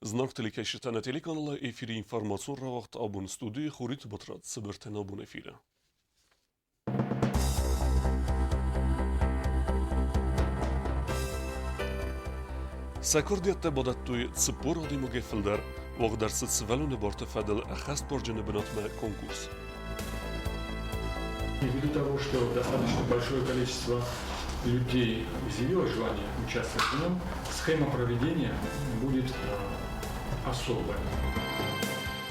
Знаг телекӕсджытӕ нӕ телеканалы эфири информацион рауагъд абон студийы Хуриты Батрадз цыбыртӕн абон эфиры. Сӕ курдиӕттӕ бадӕттой 40 адӕймагӕй фылдӕр, уагъд ӕрцыд сывӕллоны барты фӕдыл ӕххӕстбарджыны бынатмӕ конкурс. Ввиду того, что достаточно большое количество людей изъявило желание участвовать в нем, схема проведения будет особая.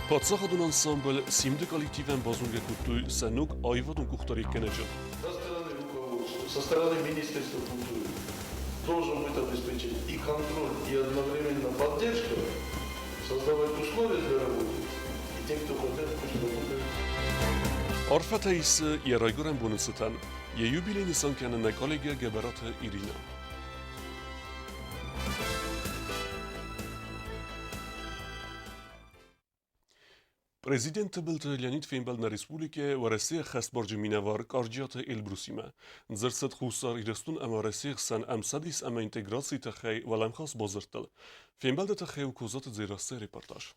Паддзахадон ансамбль «Симды» коллективӕн базонгӕ кодтой сӕ ног аивадон къухдариуӕггӕнӕджы. Со стороны руководства, со стороны Министерства культуры должен быть обеспечен и контроль, и одновременно поддержка, создавать условия для работы, и те, кто хотят, пусть работают. Арфӕтӕ исы йӕ райгуырӕн боны цытӕн йӕ юбилей нысан кӕны нӕ коллегӕ Гӕбӕраты Иринӕ. Президент Тыбылты Леонид фембӕлд нӕ республикӕйы Уӕрӕсейы ӕххӕстбарджын минӕвар Къарджиаты Эльбрусимӕ. Дзырд цыд Хуссар Ирыстон ӕмӕ Уӕрӕсейы хсӕн ӕмцӕдис ӕмӕ интеграцийы тыххӕй уӕлӕмхас бадзырдтыл. Фембӕлды тыххӕй у Козаты Дзерассӕйы репортаж.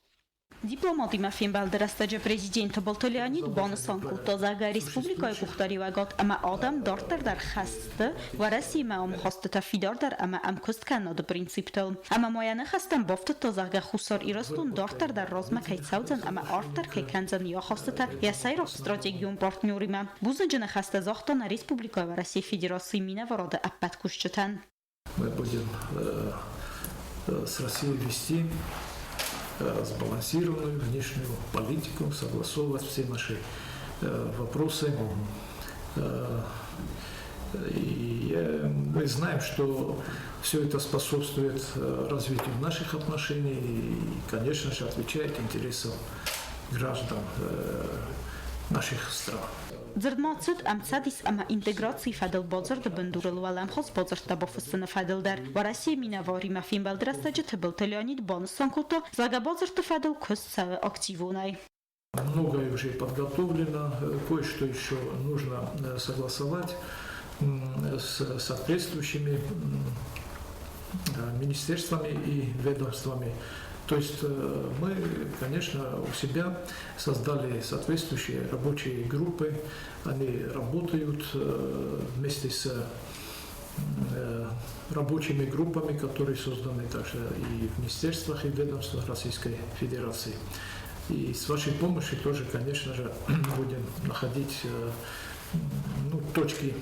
Дипломатимӕ фембӕлды рӕстӕджы президент Тыбылты Леонид банысан кодта, зӕгъгӕ, республикӕйы къухдариуӕгад ӕмӕ адӕм дарддӕр дӕр хӕсты Уӕрӕсеимӕ ӕмхӕстытӕ фидардӕр ӕмӕ ӕмкуысткӕнынады принциптыл. Ӕмӕ ма йӕ ныхӕстӕм бафтыдта, зӕгъгӕ, Хуссар Ирыстон дарддӕр дӕр размӕ кӕй цӕудзӕн ӕмӕ арфдӕр кӕй кӕндзӕн йӕ ахастытӕ йӕ сӕйраг стратегион партнеримӕ. Бузныджы ныхӕстӕ загъта нӕ республикӕйы Уӕрӕсейы Федерацийы минӕварады ӕппӕт кусджытӕн. Мы будем с Россией вести сбалансированную внешнюю политику, согласовывать все наши вопросы. И мы знаем, что все это способствует развитию наших отношений и, конечно же, отвечает интересам граждан наших стран. Дзырд ма цыд ӕмцӕдис ӕмӕ интеграцийы фӕдыл бадзырды бындурыл уӕлӕмхас бадзырдтӕ бафыссыны фӕдыл дӕр. Уӕрӕсейы минӕваримӕ фембӕлды рӕстӕджы Тыбылты Леонид банысан кодта, зӕгъгӕ бадзырдты фӕдыл куыст цӕуы активонӕй. Многое уже подготовлено, кое-что еще нужно согласовать с соответствующими министерствами и ведомствами. То есть мы, конечно, у себя создали соответствующие рабочие группы, они работают вместе с рабочими группами, которые созданы также и в министерствах и ведомствах Российской Федерации. И с вашей помощью тоже, конечно же, будем находить ну, точки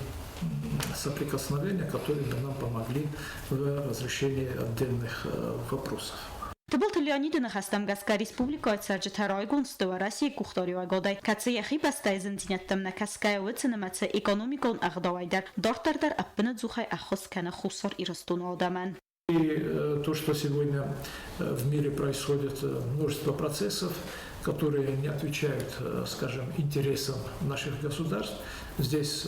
соприкосновения, которые бы нам помогли в разрешении отдельных вопросов. Тыбылты Леониды ныхӕстӕм гӕсгӕ республикӕйы цӕрджытӕ райгонд сты Уӕрӕсейы къухдариуӕгадӕй, кӕцы йӕхи бӕстӕйы зындзинӕдтӕм нӕ кӕсгӕйӕ уыцы нымӕцы экономикон ӕгъдауӕй дӕр дарддӕр дӕр ӕппынӕдзухӕй ӕххуыс кӕны Хуссар Ирыстоны адӕмӕн. И то, что сегодня в мире происходит множество процессов, которые не отвечают, скажем, интересам наших государств, здесь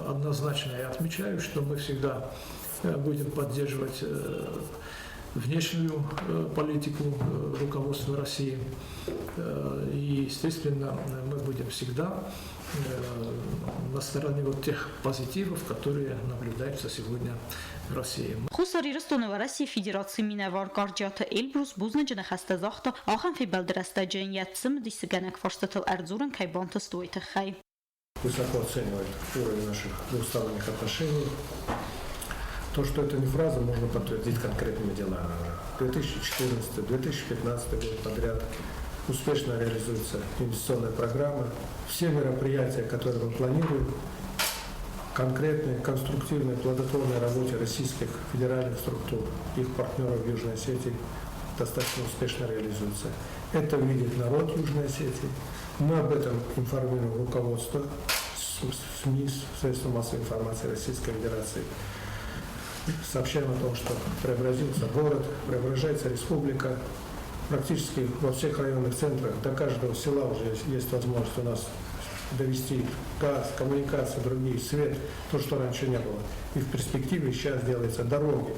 однозначно я отмечаю, что мы всегда будем поддерживать внешнюю политику руководства России. И, естественно, мы будем всегда на стороне вот тех позитивов, которые наблюдаются сегодня в России. Хуссар Ирыстоны Уӕрӕсейы Федерацийы минӕвар Къарджиаты Эльбрус бузныджы ныхӕстӕ загъта, ахӕм фембӕлды рӕстӕджы йын йӕ цымыдисгӕнӕг фарстытыл ӕрдзурын кӕй бантыст, уый тыххӕй. Высоко оценивает уровень наших двусторонних отношений. То, что это не фраза, можно подтвердить конкретными делами. 2014-2015 год подряд успешно реализуется инвестиционная программа. Все мероприятия, которые мы планируем, конкретной, конструктивной, плодотворной работе российских федеральных структур, их партнеров в Южной Осетии достаточно успешно реализуются. Это видит народ Южной Осетии. Мы об этом информируем руководство СМИ, средства массовой информации Российской Федерации. Сообщаем о том, что преобразился город, преображается республика. Практически во всех районных центрах до каждого села уже есть возможность у нас довести газ, коммуникации, другие, свет, то, что раньше не было. И в перспективе сейчас делаются дороги.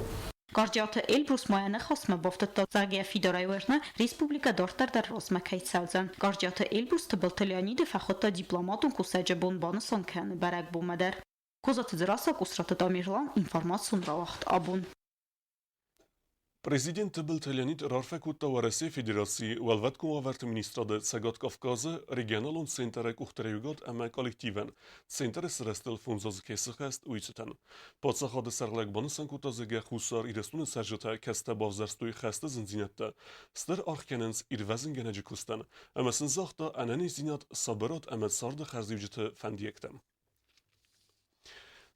Къарджиаты Эльбрус ма йӕ ныхасмӕ бафтыдта, зӕгъгӕ, фидарӕй уырны, республикӕ дарддӕр дӕр размӕ кӕй цӕудзӕн. Къарджиаты Эльбрус Тыбылты Леониды фӕхуыдта дипломатон кусӕджы бон банысан кӕныны бӕрӕгбонмӕ дӕр. Козаты Дзерассӕ, Къусраты Тамерлан, информацион рауагъд абон. Президент Тыбылты Леонид раарфӕ кодта Уӕрӕсейы Федерацийы Уӕлвӕткон уавӕрты министрады Цӕгат Кавказы регионалон центры къухдариуӕгад ӕмӕ коллективӕн центры сырӕзтыл фондз азы кӕй сыххӕст, уый цытӕн. Паддзахады сӕргълӕууӕг банысан кодта, зӕгъгӕ, Хуссар Ирыстоны цӕрджытӕ кӕцытӕ бавзӕрстой хӕсты зындзинӕдтӕ, стыр аргъ кӕнынц ирвӕзынгӕнӕджы куыстӕн ӕмӕ сын загъта ӕнӕниздзинад, сабырад ӕмӕ царды хӕрзиуджыты фӕндиӕгтӕ.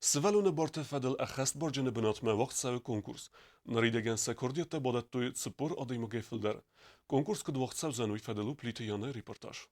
Сывӕллоны барты фӕдыл ӕххӕстбарджыны бынатмӕ уагъд цӕуы конкурс. Ныридӕгӕн сӕ куырдиӕттӕ бадӕттой 40 адӕймагӕй фылдӕр. Конкурс куыд уагъд цӕудзӕн, уый фӕдыл у Плиты Янайы репортаж.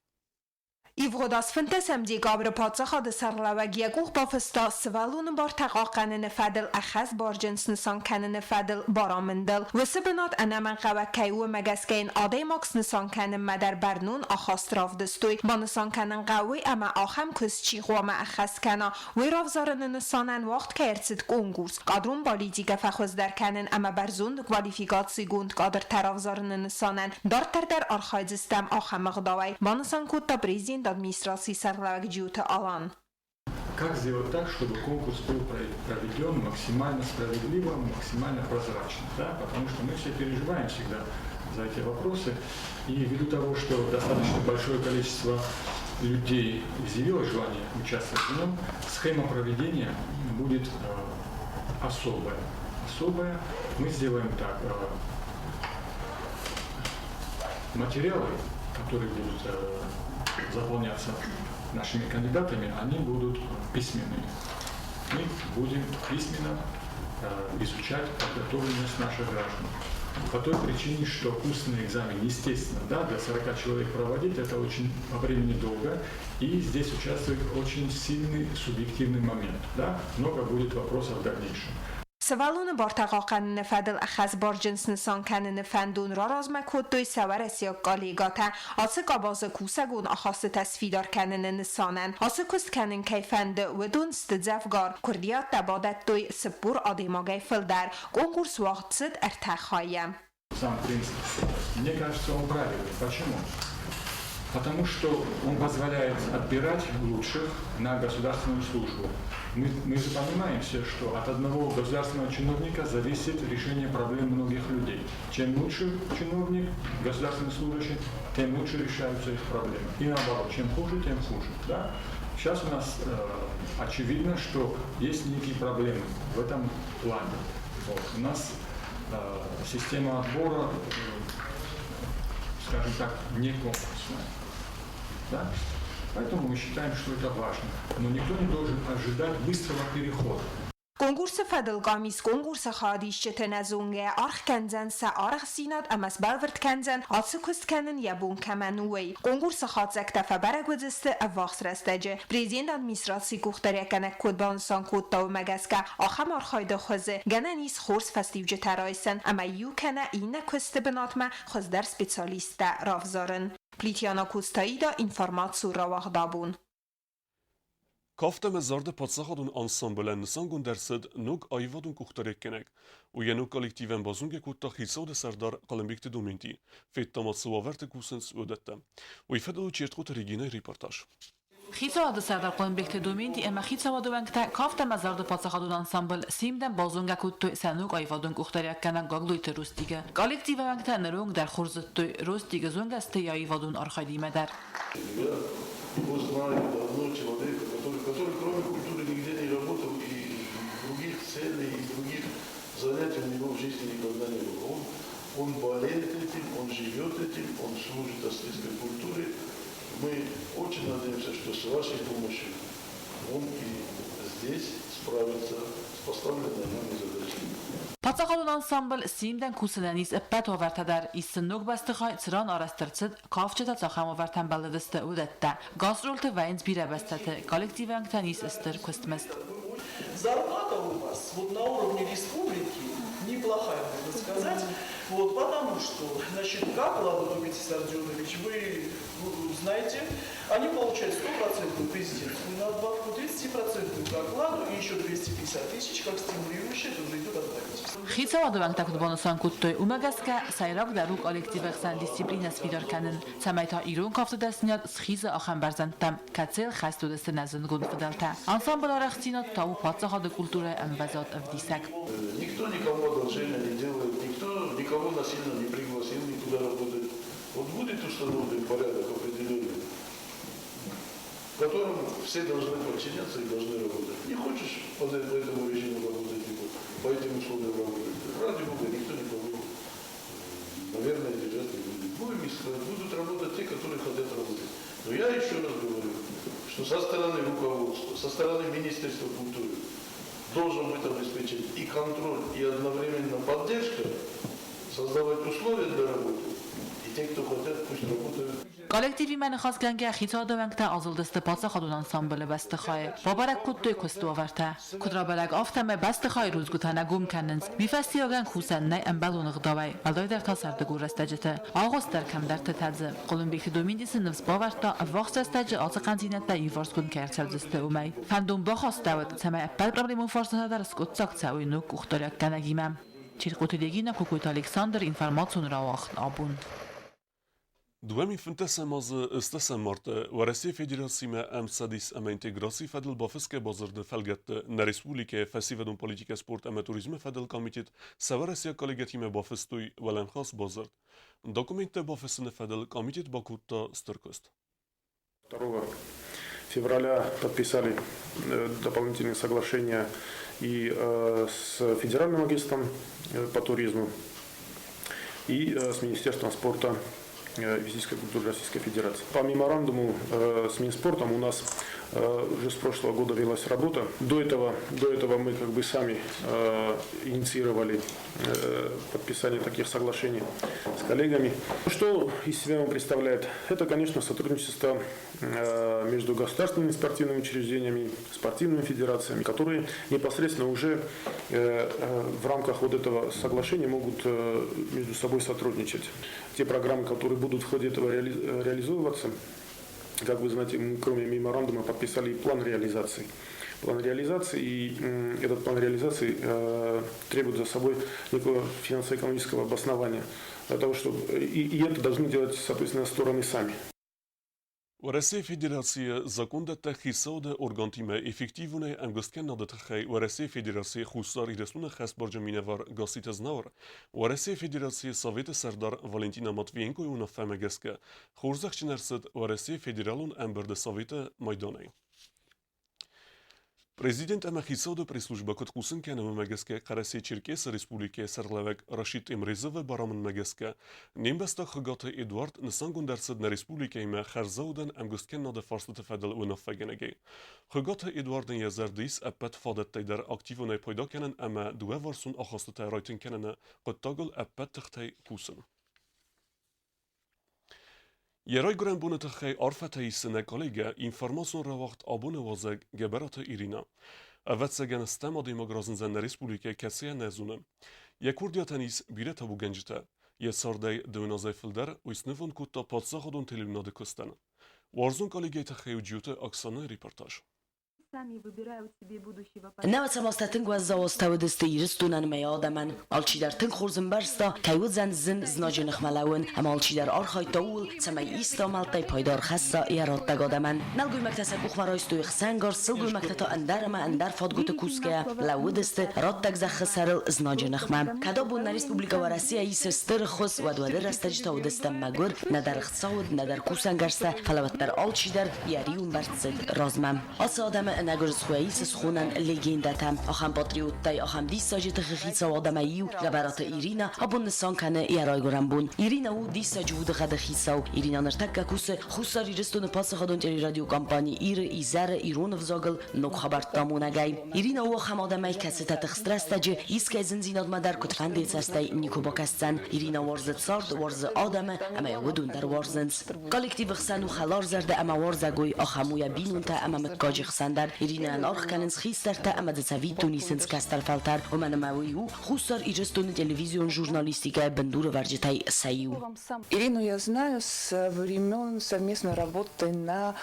Ивгъуыд аз 15 декабры паддзахады сӕргълӕууӕг йӕ къух бафыста сывӕллоны бартӕ хъахъхъӕныны фӕдыл ӕххӕстбарджын снысан кӕныны фӕдыл барамындыл. Уыцы бынат ӕнӕмӕнгхъӕуӕг кӕй у, уымӕ гӕсгӕ йын адӕймаг снысан кӕнынмӕ дӕр бӕрнон ахаст равдыстой. Банысан кӕнын хъӕуы, ӕмӕ ахӕм куыст чи хъуамӕ ӕххӕст кӕна, уый равзарыны нысанӕн уагъд кӕй ӕрцыд конкурс кадрон политикӕ фӕхуыздӕр кӕнын ӕмӕ бӕрзонд квалификацигонд кадртӕ равзарыны нысанӕн дарддӕр дӕр архайдзыстӕм ахӕм ӕгъдауӕй, банысан кодта президент администрацийы сӕргълӕууӕг Джиоты Алан. Как сделать так, чтобы конкурс был проведен максимально справедливо, максимально прозрачно, да? Потому что мы все переживаем всегда за эти вопросы. И ввиду того, что достаточно большое количество людей изъявило желание участвовать в нем, схема проведения будет особая. Особая. Мы сделаем так. Материалы, которые будут заполняться нашими кандидатами, они будут письменными. Мы будем письменно изучать подготовленность наших граждан. По той причине, что устный экзамен, естественно, да, для 40 человек проводить, это очень по времени долго, и здесь участвует очень сильный субъективный момент. Да? Много будет вопросов в дальнейшем. Сывӕллоны бартӕ хъахъхъӕныны фӕдыл ӕххӕстбарджын снысан кӕныны фӕндон раразмӕ кодтой сӕ уӕрӕсейаг коллегӕтӕ. Ацы къабазы кусӕгон ахастытӕ сфидар кӕныны нысанӕн. Ацы куыст кӕнын кӕй фӕнды, уыдон сты дзӕвгар. Куырдиӕттӕ бадӕттой 40 адӕймагӕй фылдӕр. Конкурс уагъд цыд ӕртӕ хайӕ. Сам принцип, мне кажется, он правильный. Почему? Потому что он позволяет отбирать лучших на государственную службу. Мы же понимаем все, что от одного государственного чиновника зависит решение проблем многих людей. Чем лучше чиновник, государственный служащий, тем лучше решаются их проблемы. И наоборот, чем хуже, тем хуже. Да? Сейчас у нас очевидно, что есть некие проблемы в этом плане. Вот. У нас система отбора, скажем так, не конкурсная. Да? Поэтому мы считаем, что это важно. Но никто не должен ожидать быстрого перехода. Конкурсы фӕдыл къамис конкурсы хайадисджыты ӕнӕзонгӕ аргъ кӕндзӕн сӕ арӕхстдзинад ӕмӕ сбӕлвырд кӕндзӕн, ацы куыст кӕнын йӕ бон кӕмӕн у, уый. Конкурсы хатдзӕгтӕ фӕбӕрӕг уыдзысты ӕввахс рӕстӕджы. Президент администрацийы къухдариуӕггӕнӕг куыд банысан кодта, уымӕ гӕсгӕ ахӕм архайды хуызы гӕнӕн ис хорз фӕстиуджытӕ райсӕн ӕмӕ иу кӕнӕ иннӕ куысты бынатмӕ хуыздӕр специалисттӕ равзарын. Плитьяна Кустаида информацийы рауагъдабон. Кафт ӕмӕ зарды паддзахадон ансамблӕн нысангонд ӕрцыд ног аивадон къухдариуӕггӕнӕг. Уый йӕ ног коллективӕн базонгӕ кодта хицауады сӕрдар Хъуылымбегты Доменти. Федта ма цы уавӕрты кусынц, уыдӕттӕ. Уый фӕдыл у Чертхъоты Регинӕйы репортаж. Хицауады сӕрдар Хъуылымбегты Доменти ӕмӕ хицауады уӕнгтӕ кафт ӕмӕ зарды паддзахадон ансамбль Симдӕн базонгӕ кодтой сӕ ног аивадон къухдариуӕггӕнӕг Гаглойты Ростигы. Коллективы уӕнгтӕ ныронг дӕр хорз зыдтой Ростигы зонгӕ сты йӕ аивадон архайдимӕ дӕр. Я его знаю давно, человека, который кроме культуры нигде не работал и других целей, и других занятий у него в жизни никогда не было. Он болеет этим, он живет этим, он служит осетинской культуре. Мы очень надеемся, что с вашей помощью он и здесь справится с поставленной нами задачей. Паддзахадон ансамбль Симдӕн кусынӕн ис ӕппӕт уавӕртӕ дӕр. Ис сын ног бӕстыхай, цыран арӕзт ӕрцыд, кафджытӕ цахӕм уавӕртӕм бӕллыдысты, уыдӕттӕ. Гастролты вӕййынц бирӕ бӕстӕты, коллективы уӕнгтӕн ис стыр куыстмызд. Зарплата у вас вот на уровне республики неплохая, можно сказать. Вот, потому что, значит, как Влада Думите Сардионович, вы знаете, они получают 100% президентскую надбавку, 30% к окладу и еще 250 тысяч как стимулирующая, это уже идет от правительства. Хицауады уӕнгтӕ куыд банысан кодтой, уымӕ гӕсгӕ сӕйрагдӕр у коллективы хсӕн дисциплинӕ сфидар кӕнын, цӕмӕй та ирон кафты дӕсныйад схиза ахӕм бӕрзӕндтӕм, кӕцыйыл хӕст уыдысты нӕ зындгонд фыдӕлтӕ. Ансамблы арӕхстдзинад та у паддзахады культурӕйы ӕмвӕзад ӕвдисӕг. Никто никому одолжения не делает, никто никого никого насильно не пригласил никуда работать. Вот будет установлен порядок определенный, которому все должны подчиняться и должны работать. Не хочешь по этому режиму работать, по этим условиям работать, ради бога, никто никого, наверное, держать не будет. Будем искать, будут работать те, которые хотят работать. Но я еще раз говорю, что со стороны руководства, со стороны Министерства культуры должен быть обеспечен и контроль, и одновременно поддержка, создавать условия для работы, и те, кто хотят, пусть работают. Коллективимӕ ныхасгӕнгӕ хицауады уӕнгтӕ азылдысты паддзахадон ансамблы бӕстыхайы, бабӕрӕг кодтой куысты уавӕртӕ. Куыд рабӕрӕг, афтӕмӕй бӕстыхайы рудзгуытӕ нӕ гом кӕнынц, уый фӕстиуӕгӕн кусӕн нӕй ӕмбӕлон ӕгъдауӕй, уӕлдайдӕр та сӕрдыгон рӕстӕджыты. Агъуыст дӕр кӕмдӕрты тӕдзы. Хъуылымбегты Доминдисы ныфс бавӕрдта, ӕввахс рӕстӕджы ацы хъӕндзинӕдтӕ иуварсгонд кӕй ӕрцӕудзысты, уымӕй. Фӕндон бахастӕуыд, цӕмӕй ӕппӕт проблемон фарстатӕ дӕр скъуыддзаг цӕуой ног къухдариуӕггӕнӕгимӕ. Чиркъоты Регина, Кокойты Александр, информацион рауагъд абон. 2015 азы ӕстӕсӕм марты Уӕрӕсейы Федерациимӕ ӕмцӕдис ӕмӕ интеграцийы фӕдыл бафысгӕ бадзырды фӕлгӕтты нӕ республикӕйы фӕсивӕдон политикӕ, спорт ӕмӕ туризмы фӕдыл комитет сӕ уӕрӕсейаг коллегӕтимӕ бафыстой уӕлӕмхас бадзырд. Документтӕ бафыссыны фӕдыл комитет бакодта стыр куыст. 2 февраля подписали дополнительные соглашения и с Федеральным агентством по туризму, и с Министерством спорта и физической культуры Российской Федерации. По меморандуму с Минспортом у нас уже с прошлого года велась работа. До этого мы как бы сами инициировали подписание таких соглашений с коллегами. Что из себя он представляет? Это, конечно, сотрудничество между государственными спортивными учреждениями, спортивными федерациями, которые непосредственно уже в рамках вот этого соглашения могут между собой сотрудничать. Те программы, которые будут в ходе этого реализовываться, как вы знаете, мы кроме меморандума подписали и план реализации. План реализации, и этот план реализации требует за собой некого финансово-экономического обоснования, для того, чтобы, и это должны делать, соответственно, стороны сами. Уӕрӕсейы Федерацийы закондӕттӕг хицауады органтимӕ эффективонӕй ӕмгуысткӕнынады тыххӕй Уӕрӕсейы Федерацийы Хуссар Ирыстоны хӕсбарджын минӕвар Гасситы Знауыр Уӕрӕсейы Федерацийы Советы сӕрдар Валентина Матвиенкойы уынаффӕмӕ гӕсгӕ хорзӕхджын ӕрцыд Уӕрӕсейы Федералон ӕмбырды Советы майданӕй. Президент ӕмӕ хицауады пресс-службӕ куыд хъусын кӕны, уымӕ гӕсгӕ Хъӕрӕсе-Черкесы Республикӕйы сӕргълӕууӕг Рашид Темрезовы барамындмӕ гӕсгӕ не мбӕстаг Хуыгаты Эдуард нысангонд ӕрцыд нӕ республикӕимӕ хӕрзаудӕн ӕмгуысткӕнынады фарстыты фӕдыл уынаффӕгӕнӕгӕй. Хуыгаты Эдуардӕн йӕ зӕрды ис ӕппӕт фадӕттӕй дӕр активонӕй пайда кӕнын ӕмӕ дыууӕварсон ахастытӕ райтынг кӕныны хъуыддагыл ӕппӕт тыхтӕй кусын. Йӕ райгуырӕн боны тыххӕй арфӕтӕ исы нӕ коллегӕ, информацион рауагъд абоны уазӕг Гӕбӕраты Иринӕ. Ӕвӕццӕгӕн, стӕм адӕймаг разындзӕн нӕ республикӕйы, кӕцыйӕ нӕ зоны. Йӕ курдиатӕн ис бирӕ табугӕнджытӕ. Йӕ цардӕй дыууын азӕй фылдӕр уый снывонд кодта паддзахадон телеуынады куыстӕн. Уарзон коллегӕйы тыххӕй у Джиоты Оксанайы репортаж. Нӕуӕдзӕм азтӕ тынг уӕззау азтӕ уыдысты Ирыстонӕн ӕмӕ йӕ адӕмӕн. Алчидӕр тынг хорз ӕмбӕрста, кӕй уыдзӕн зын знаджы ныхмӕ лӕууын, ӕмӕ алчидӕр архайдта ууыл, цӕмӕй исты амӕлттӕй пайда ӕрхӕсса йӕ раттӕг адӕмӕн. Нӕлгоймӕгтӕ сӕ къухмӕ райстой ӕхсӕнгарз, сылгоймӕгтӕ та ӕндӕр ӕмӕ ӕндӕр фадгуыты кусгӕйӕ лӕууыдысты раттӕг зӕххы сӕрыл знаджы ныхмӕ. Кӕд абон нӕ республикӕ Уӕрӕсейӕ исы стыр ӕххуыс, уӕд уӕды рӕстӕджы та уыдыстӕм мӕгуыр, нӕдӕр ӕхца уыд, нӕдӕр кусӕнгӕрзтӕ, фӕлӕ уӕддӕр алчидӕр йӕ риуы мбӕрц цыд размӕ. Ацы адӕмы ӕнӕгуырысхойӕ исы схонӕн легендӕтӕ. Ахӕм патриоттӕй, ахӕм диссаджы тыхы хицау адӕмӕй иу, Гӕбӕраты Иринӕ, абон нысан кӕны йӕ райгуырӕн бон. Иринӕ у диссаджы удыгъӕды хицау. Иринӕ ныртӕккӕ кусы Хуссар Ирыстоны паддзахадон телерадиокомпани Иры изӕры ирон ӕвзагыл ног хабӕрттӕ амонӕгӕй. Иринӕ у ахӕм адӕмӕй, кӕцытӕ тыхст рӕстӕджы искӕй зындзинадмӕ дӕр куыдфӕндыйы цӕстӕй никуы бакӕсдзӕн. Иринӕ уарзы цард, уарзы адӕмы ӕмӕ йӕ уыдон дӕр уарзынц. Коллективы хсӕн у хӕларзӕрдӕ ӕмӕ уарзӕгой, ахӕм у йӕ бинонтӕ ӕмӕ мыггаджы хсӕн дӕр. Иринӕйӕн аргъ кӕнынц хистӕртӕ ӕмӕ дзы цӕвиттон исынц кӕстӕр фӕлтӕр, уымӕн ӕмӕ уый у Хуссар Ирыстоны телевизион журналистикӕйы бындурӕвӕрджытӕй сӕ иу. Ирину я знаю со времен совместной работы на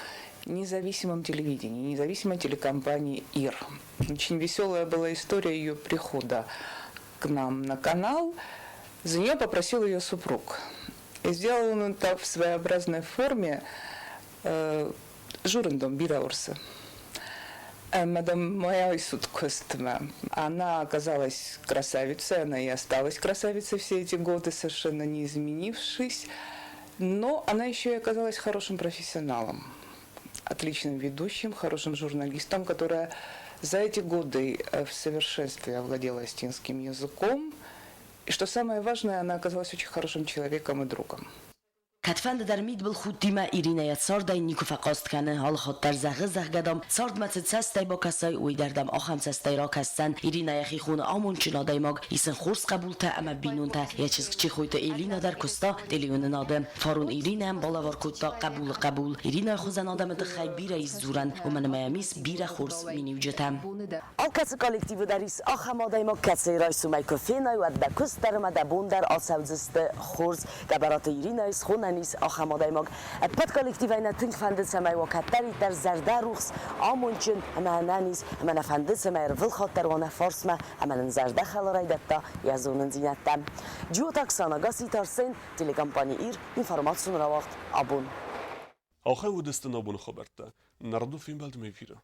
независимом телевидении, независимой телекомпании «Ир». Очень веселая была история ее прихода к нам на канал. За нее попросил ее супруг. И сделал он это в своеобразной форме журындом Бираурса. Ӕмӕ дам мӕ айсут куыстмӕ. Она оказалась красавицей, она и осталась красавицей все эти годы, совершенно не изменившись. Но она еще и оказалась хорошим профессионалом, отличным ведущим, хорошим журналистом, которая за эти годы в совершенстве овладела осетинским языком. И что самое важное, она оказалась очень хорошим человеком и другом. Кӕдфӕнды дӕр мидбылхудтимӕ Иринӕ йӕ цардӕй никуы фӕхъаст кӕны, алыхатт дӕр зӕгъы, зӕгъгӕ, дам, цардмӕ цы цӕстӕй бакӕсай, уый дӕр дӕм ахӕм цӕстӕй ракӕсдзӕн. Иринӕ йӕхи хоны амондджын адӕймаг, ис ын хорз хъӕбултӕ ӕмӕ бинонтӕ. Йӕ чызг Чехойты Элинӕ дӕр куыста телеуынынады. Фарон Иринӕйӕн балӕвар кодта хъӕбулы хъӕбул. Иринӕйы хуызӕн адӕмы тыххӕй бирӕ ис дзурӕн, уымӕн ӕмӕ йӕм ис бирӕ хорз миниуджытӕ. Алкӕцы коллективы дӕр ис ахӕм адӕймаг, кӕцыйы райсомӕй куы фенай, уӕд дӕ куыст дӕр ӕмӕ дӕ бон дӕр ацӕудзысты хорз. Гӕбӕраты Иринӕйы схонӕн ис ахӕм адӕймаг. Ӕппӕт коллективӕй нӕ тынг фӕнды, цӕмӕй уа кӕддӕриддӕр зӕрдӕрухс, амондджын ӕмӕ ӕнӕниз, ӕмӕ нӕ фӕнды, цӕмӕй ӕрвылхатт дӕр уа нӕ фарсмӕ ӕмӕ нын зӕрдӕхӕларӕй дӕтта йӕ зонындзинӕдтӕ. Джиоты Оксана, Гасситы Арсен, телекомпани Ир, информацион рауагъд Абон. Ахӕм уыдысты нӕ абоны хабӕрттӕ. Нӕ радон фембӕлдмӕ эфиры.